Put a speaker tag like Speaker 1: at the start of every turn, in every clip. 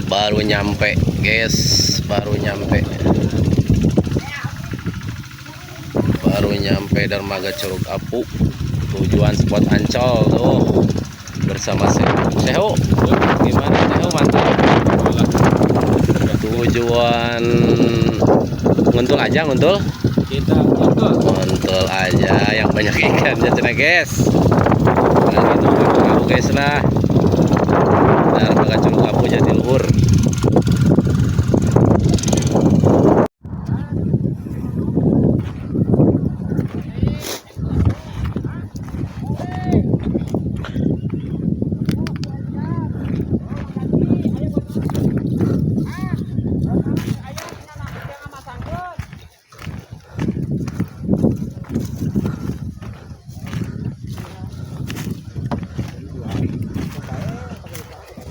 Speaker 1: Baru nyampe, guys, baru nyampe. Baru nyampe dermaga Curug Apu. Tujuan spot Ancol tuh bersama Sehu. Gimana Sehu, mantap. Tujuan nguntul aja, nguntul.
Speaker 2: Kita nguntul.
Speaker 1: Nguntul aja yang banyak ikannya cenah, guys. Nah, gitu aku, guys lah. Dermaga Curug Apu Jatiluhur.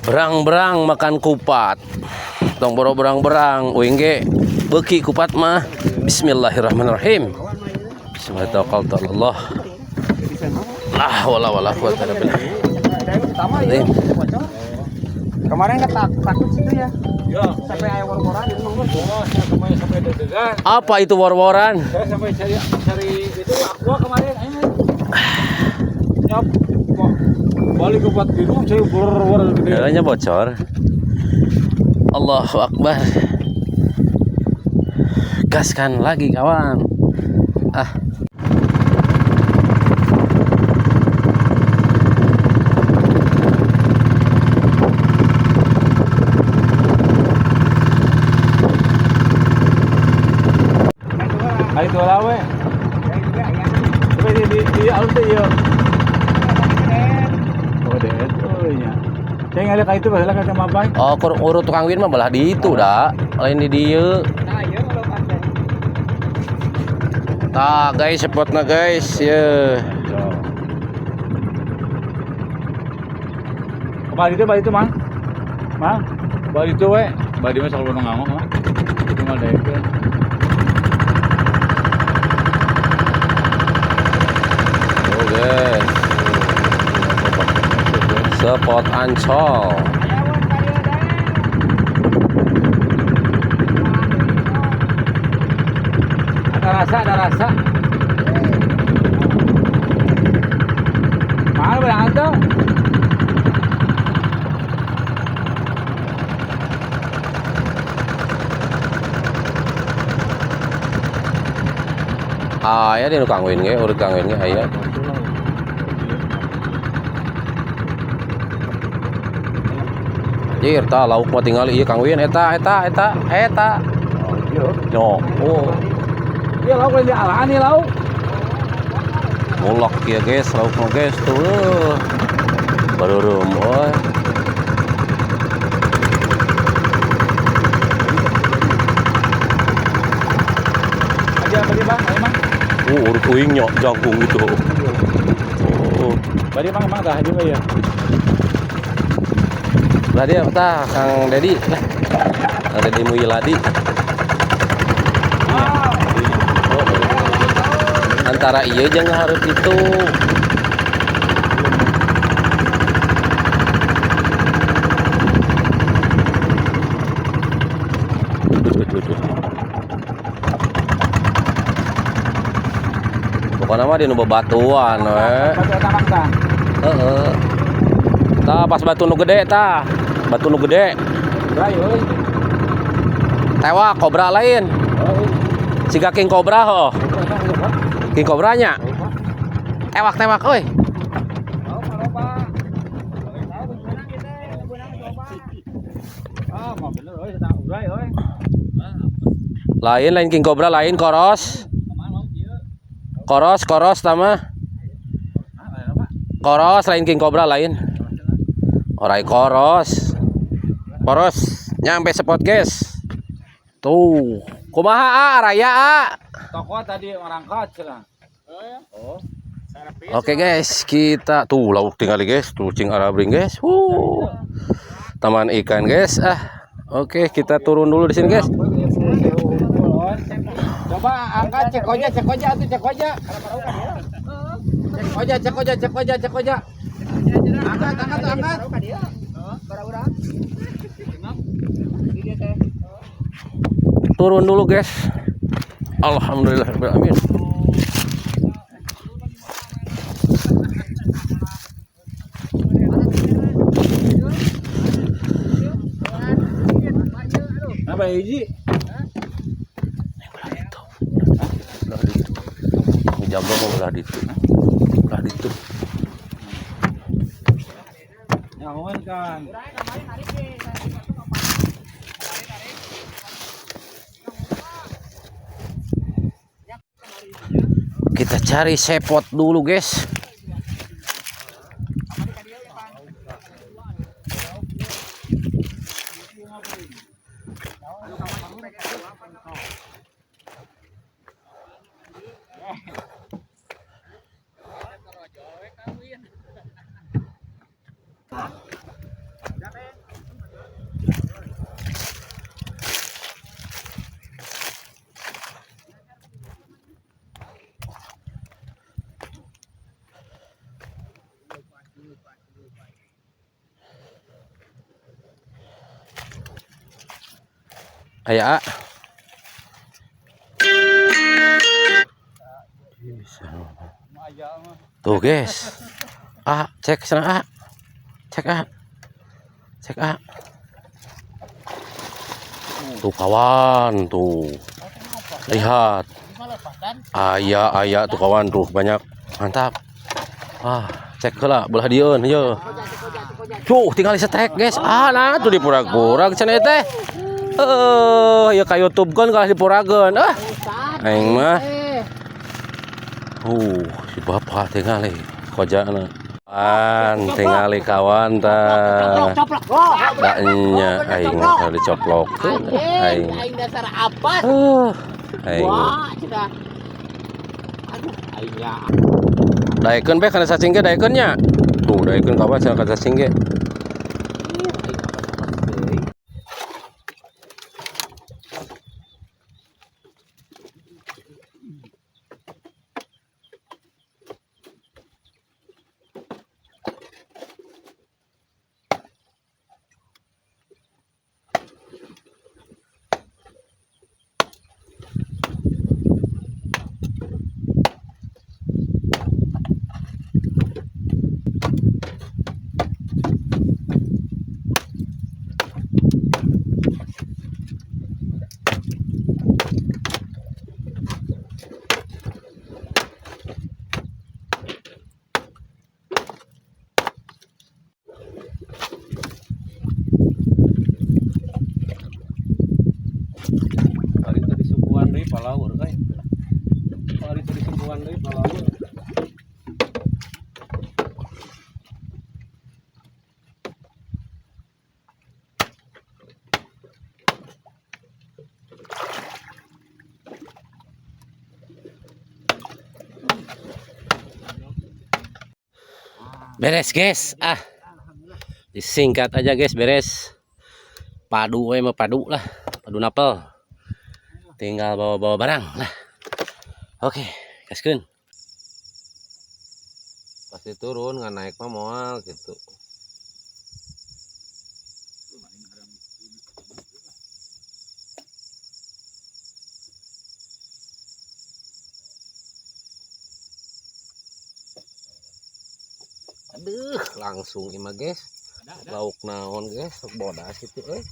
Speaker 1: Berang-berang makan kupat. Tong boro berang-berang, uing ge beuki kupat mah. Bismillahirrahmanirrahim. Bismillahirrahmanirrahim. Lah wala wala quwata illa billah.
Speaker 3: Kemarin kan takut situ ya.
Speaker 2: Ya.
Speaker 3: Sampai air war-waran itu mah.
Speaker 2: Oh, saya kemarin sampai deg-degan.
Speaker 1: Apa itu war-waran?
Speaker 2: Saya sampai cari cari itu aqua kemarin. Ayo. Nyop. Kok balik ke buat bingung saya war-war gede.
Speaker 1: Jalannya bocor. Allahu Akbar. Gaskan lagi kawan. Ah.
Speaker 2: Kali itu lah we. Tapi di alus teh ieu. Oh, det. Oh iya. Saya ngaliat ka itu baheula ka Mampai.
Speaker 1: Oh, kur urut tukang win mah belah di itu dah. Lain di dieu.
Speaker 3: Nah, iya kalau ada.
Speaker 1: Tah, guys, spotna guys. Ye.
Speaker 2: Bali itu, bali itu, Mang. Mang, bali itu we. Bali mah sok ngamuk, Mang. Itu mah daek.
Speaker 1: Oh, guys. Spot Ancol.
Speaker 2: Ada rasa, ada rasa. Mahal banget tuh.
Speaker 1: Ah, ya di nu Kang Win ge, urut Kang Win ge aya. Jir, tah lauk mah tinggal ieu Kang Win eta eta eta eta.
Speaker 2: Oh, iya.
Speaker 1: No. Oh,
Speaker 2: Iya lauk lain dialaan nih lauk.
Speaker 1: mulak ya guys, lauk mah guys tuh. Barurum euy.
Speaker 2: Aja bari Bang, ayo Mang.
Speaker 1: Oh, urut uing nya jagung gitu. Oh.
Speaker 2: Bari Bang, Mang tah juga ya.
Speaker 1: Lah dia tah Kang Dedi lah. Kang Dedi Muyiladi. Oh, antara iya jeung hareup itu. Duh, duh, duh. Pokoknya mah di nu bebatuan we.
Speaker 2: Batu eta Mang tah.
Speaker 1: Heeh. Tah pas batu nu gede tah. Batu nu gede.
Speaker 2: Udah euy.
Speaker 1: Tewak kobra lain.
Speaker 2: Oh,
Speaker 1: Siga king kobra ho. King kobranya. Tewak tewak euy.
Speaker 2: Ah, mah bener euy, sedang urai euy.
Speaker 1: Lain lain king kobra lain koros. Koros koros tama. Koros lain king kobra lain. Orai koros. Koros nyampe spot guys. Tuh. Kumaha a raya a.
Speaker 2: Toko tadi merangkat cenah. Oh.
Speaker 1: Oke guys, kita tuh lauk tinggal guys, tuh cing arabring guys. Wuh. Taman ikan guys. Ah. Oke, kita turun dulu di sini guys.
Speaker 2: Coba angkat cek aja, cek aja atuh cek aja. Cek aja, cek aja, cek aja, cek aja. Angkat, angkat, angkat.
Speaker 1: Turun dulu, guys. Alhamdulillah rabbil alamin.
Speaker 2: Apa hiji?
Speaker 1: Belah ditu. Belah ditu. Ngejamro mah belah ditu. Belah ditu.
Speaker 2: Nyahoan kan.
Speaker 1: Kita cari sepot dulu, guys. Aya. Tuh, guys. Ah, cek sana, ah. Cek ah. Cek ah. Tuh kawan tuh. Lihat. Aya aya tuh kawan tuh banyak. Mantap. Ah, cek heula belah dieun ieu. Tuh tinggal disetrek, guys. Ah, nah tuh dipurag-purag cenah teh. Eh, ya ka YouTube kan kalah dipurageun. Ah. Aing mah. Si bapak tingali kojana. An tingali kawan tah. Da nya aing mah kalau dicoplokkeun aing.
Speaker 3: Aing dasar apa?
Speaker 1: Aing.
Speaker 3: Wah, cina. Aduh, aing ya.
Speaker 1: Daekeun be kana cacing ge daekeun nya. Tuh daekeun kawan cenah kana cacing ge. Hari tadi sukuan deui palaur euy. Hari tadi sukuan deui palaur. Beres, guys. Ah. Disingkat aja, guys, beres. Padu we mah padu lah. Padu napel. Tinggal bawa-bawa barang lah. Oke, gaskeun. Pasti turun, nggak naik mah moal gitu. Aduh, langsung ima guys. Lauk naon guys, bodas itu euy.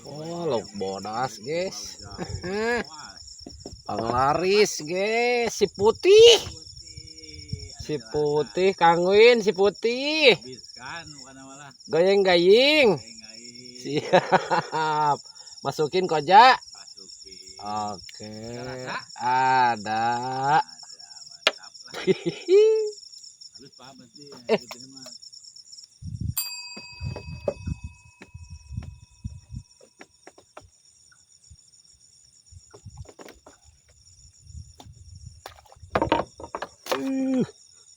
Speaker 1: Oh, lauk bodas guys. Panglaris guys, si putih. Si putih Kang Win, si putih. Goyeng-gaying. Siap. Masukin koja. Oke. Ada.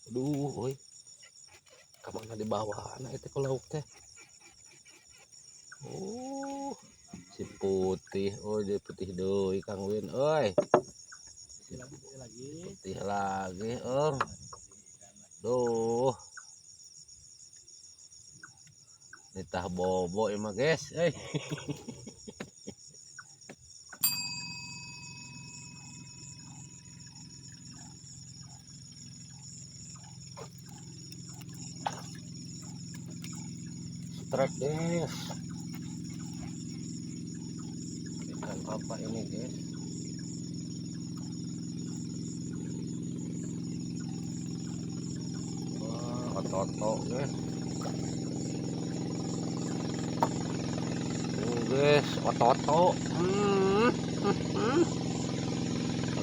Speaker 1: Aduh, oi. Kamana di bawah nah itu ke lauk teh. Oh, si putih. Oh, dia putih deui Kang Win euy. Si putih lagi, Om. Duh. Nitah bobo emang guys. Strike guys. Ikan apa ini guys? Wah, otot guys. Tuh guys, otot.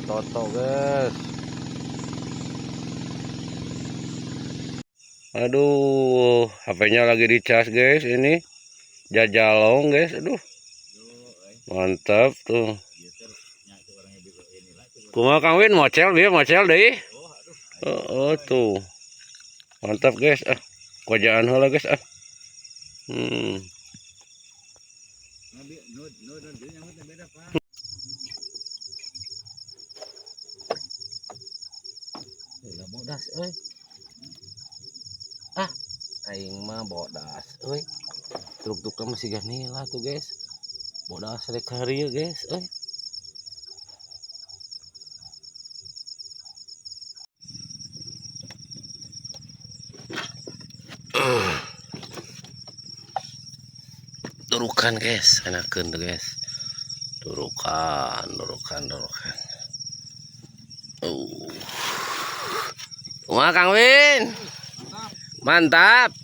Speaker 1: Otot guys. Aduh, HP-nya lagi dicas guys ini. Jajalong guys, aduh. Mantap tuh. Kumaha Kang Win mocel bieu mocel deui. Oh, tuh. Mantap guys, ah. Kojaan heula guys, ah. Bodas euy. Ah, aing mah bodas euy. Truk-trukna masih ganila tuh guys. Bodas rek ka dieu guys euy. Durukan guys, enakeun tuh guys. Durukan, durukan, durukan. Wah, Kang Win. Mantap.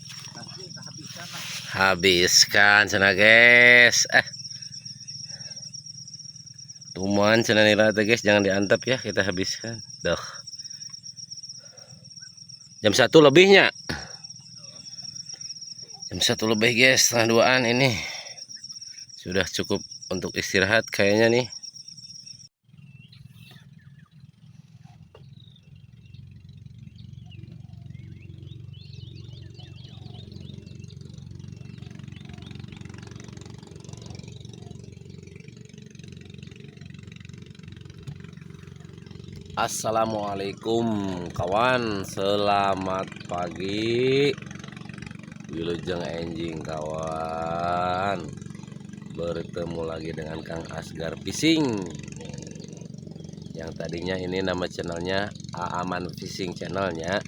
Speaker 1: Habiskan cenah guys. Tuman cenah nila teh guys, jangan diantep ya, kita habiskan. Duh. Jam 1 lebihnya. Jam 1 lebih guys, 1:30-an ini. Sudah cukup untuk istirahat kayaknya nih. Assalamualaikum kawan, selamat pagi. Wilujeng enjing kawan. Bertemu lagi dengan Kang Asgar Fishing. Yang tadinya ini nama channelnya Aaman Fishing channelnya,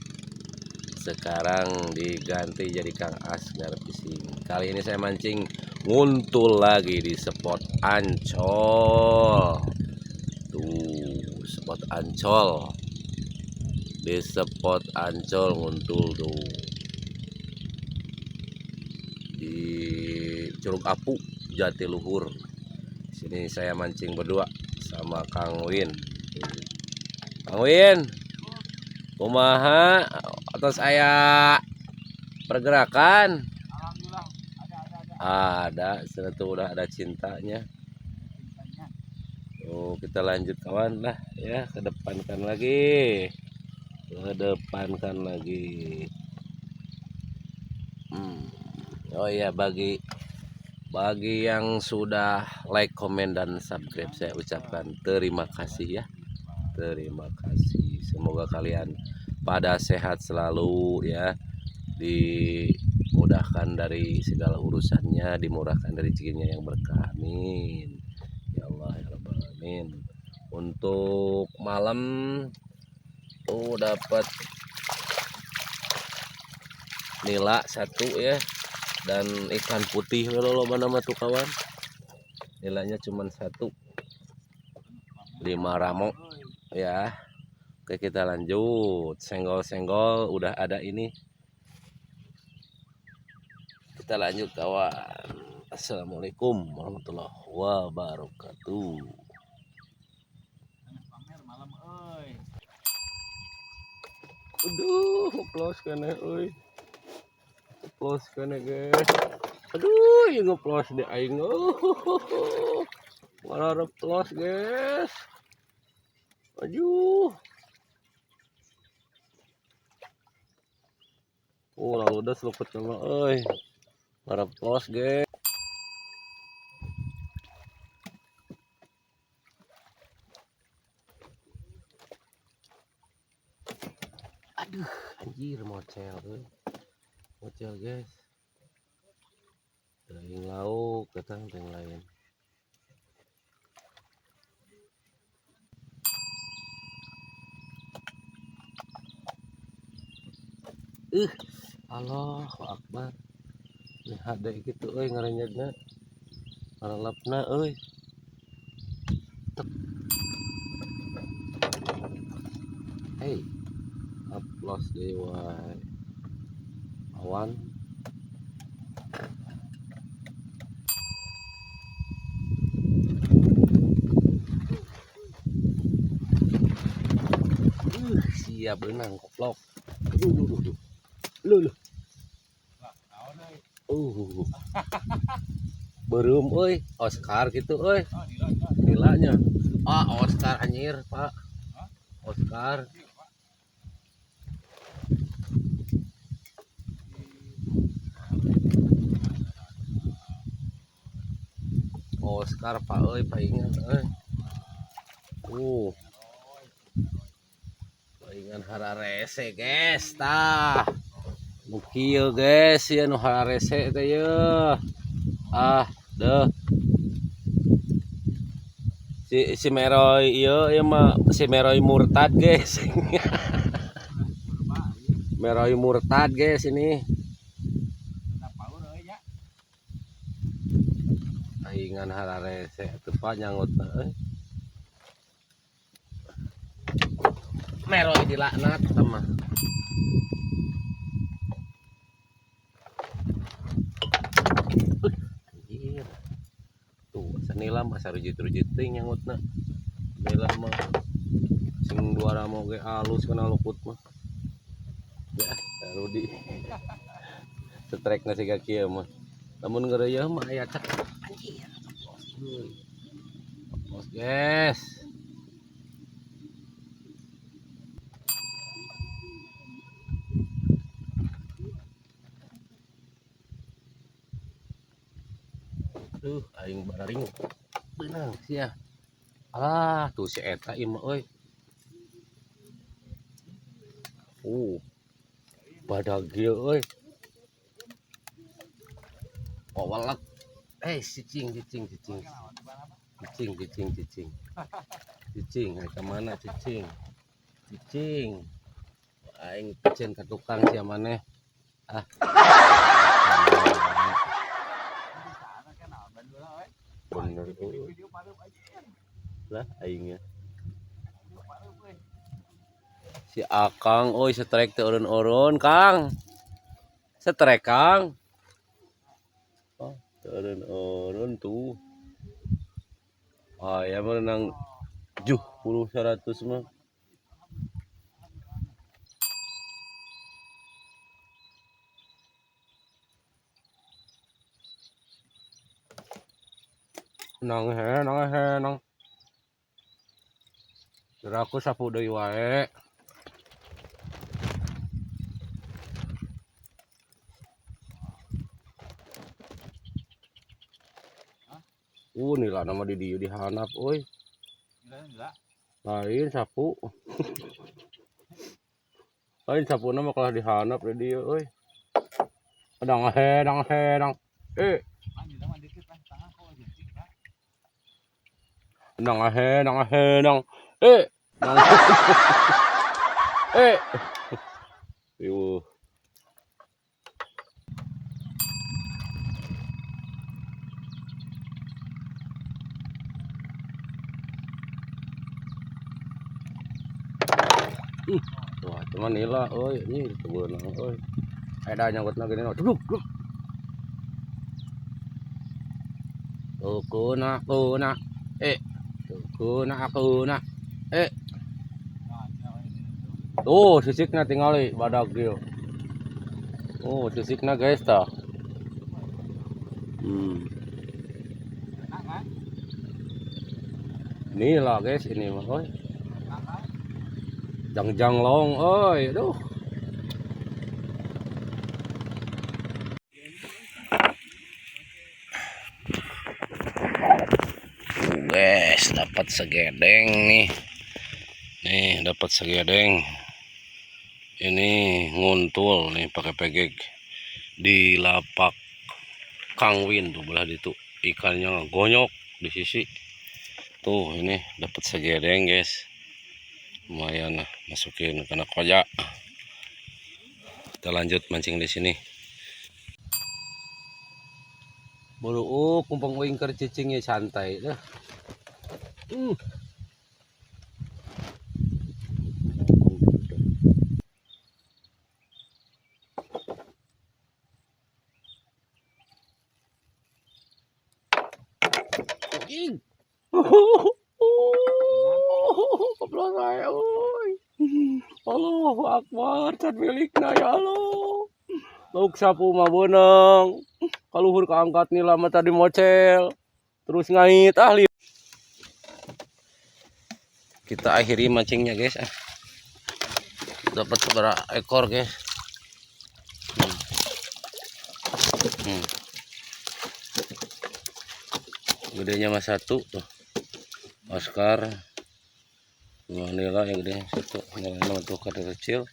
Speaker 1: sekarang diganti jadi Kang Asgar Fishing. Kali ini saya mancing nguntul lagi di spot Ancol. Tuh, spot Ancol. Di spot Ancol nguntul tuh. Di Curug Apu, Jatiluhur. Sini saya mancing berdua sama Kang Win. Kang Win, kumaha atas aya pergerakan?
Speaker 2: Alhamdulillah, ada.
Speaker 1: Ada, tentu udah ada cintanya. Oh, kita lanjut kawan lah ya, kedepankan lagi. Kedepankan lagi. Oh iya, bagi yang sudah like, komen, dan subscribe, saya ucapkan terima kasih ya. Terima kasih. Semoga kalian pada sehat selalu ya. Dimudahkan dari segala urusannya, dimurahkan dari rezekinya yang berkah. Amin. Ya Allah ya Rabbal Alamin. Untuk malam tuh dapat nila 1 ya, dan ikan putih lo mana mah tuh kawan. Nilainya cuma 1, 5 ramo ya. Oke, kita lanjut. Senggol-senggol udah ada ini. Kita lanjut kawan. Assalamualaikum warahmatullahi wabarakatuh. Aduh, ngeplos kene euy. Ngeplos kene guys. Aduh, ieu ngeplos di aing. Oh, ngareplos guys. Aduh. Oh, lalu udah seluput sama euy. Ngareplos guys. Aduh, anjir mocel euy. Mocel guys. Teuing lauk datang teuing lain. Allahu Akbar. Lihat deh gitu euy ngarenyegna. Ngarelepna euy. Hey, upload deui wae. Awan. Siap beunang koplok. Aduh, duh, duh, duh. Lu, lu. Beureum euy, Oscar gitu euy. Gilanya. Ah, Oscar anjir, Pak. Oscar. Oscar Pak euy, paingan euy. Paingan hararese, guys, tah. Nu kieu guys, ieu nu hararese teh yeuh. Ah, deuh. Si Meroy ieu, ieu mah si Meroy murtad guys. Meroy murtad guys ini. Paingan hararese atuh Pak nyangutna euy. Meroy dilaknat sama. Anjir. Tuh, sanila mah sarujit-rujit teuing nyangutna. Nila mah sing dua ramo ge alus kana lukut mah. Ya, Rudi. Setrekna siga kieu mah. Lamun ngeureuyeun mah aya cek. Anjir. Bos, guys. Duh, aing bararing. Beunang sia. Ah, tuh si eta ieu mah euy. Badag ieu euy. Wawalak. Cicing, cicing, cicing. Cicing, cicing, cicing. Cicing, ai ka mana cicing? Cicing. Aing pecen ka tukang sia maneh. Ah. Bener euy. Lah aingnya. Si Akang euy setrek teu eureun-eureun, Kang. Setrek, Kang. Oh, teu eureun-eureun tuh. Ah, ya meunang juh puluh seratus mah. Nang he, nang he, nang. Kira aku sapu deui wae. Nila nama di dieu dihanap euy. Lain sapu. Lain sapuna mah kalah dihanap di dieu euy. Nang he, nang he, nang. Nang he, nang he, nang. Nang. Ieu. Wah, cuman nila euy, ini beunang euy. Eda nyangkutna gini no. Duduk, duduk. Kuna kuna. Kuna kuna. Tuh, sisikna tingali badag dia. Oh, sisikna guys tah. Nila guys ini mah euy. Jangjang long euy, aduh. Guys, dapat segedeng nih. Nih, dapat segedeng. Ini nguntul nih pakai pegek di lapak Kang Win tuh belah itu ikannya gonyok di sisi. Tuh ini dapat segedeng guys. Lumayan lah, masukin kena koja. Kita lanjut mancing di sini. Bulu kumpang uing keur cicingnya santai dah. Uing. Goblok saya, euy. Allahu Akbar, can milikna ya Allah. Lauk sapu mah beunang. Kaluhur kaangkat nila mah tadi mocel. Terus ngait ahli. Kita akhiri mancingnya guys. Ah. Dapat seberapa ekor guys. Gedenya mah satu tuh. Oscar. Nila yang gede satu, nila tuh kada kecil.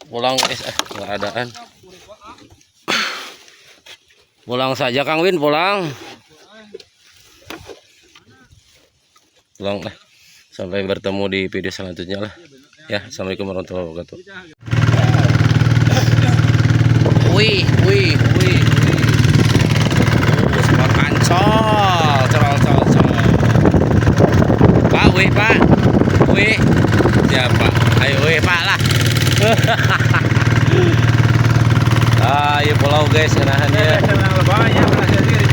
Speaker 1: Pulang guys, ah, nggak adaan. Pulang saja Kang Win, pulang. Pulang lah. Sampai bertemu di video selanjutnya lah. Ya, assalamualaikum warahmatullahi wabarakatuh. Wih, wih, wih, wih. Oh, spot ancol, cerol, col, col. Pak, wih, Pak. Wih. Siapa? Ayo, wih, Pak lah. Ah, iya pulau guys, enahan ya.
Speaker 2: Banyak.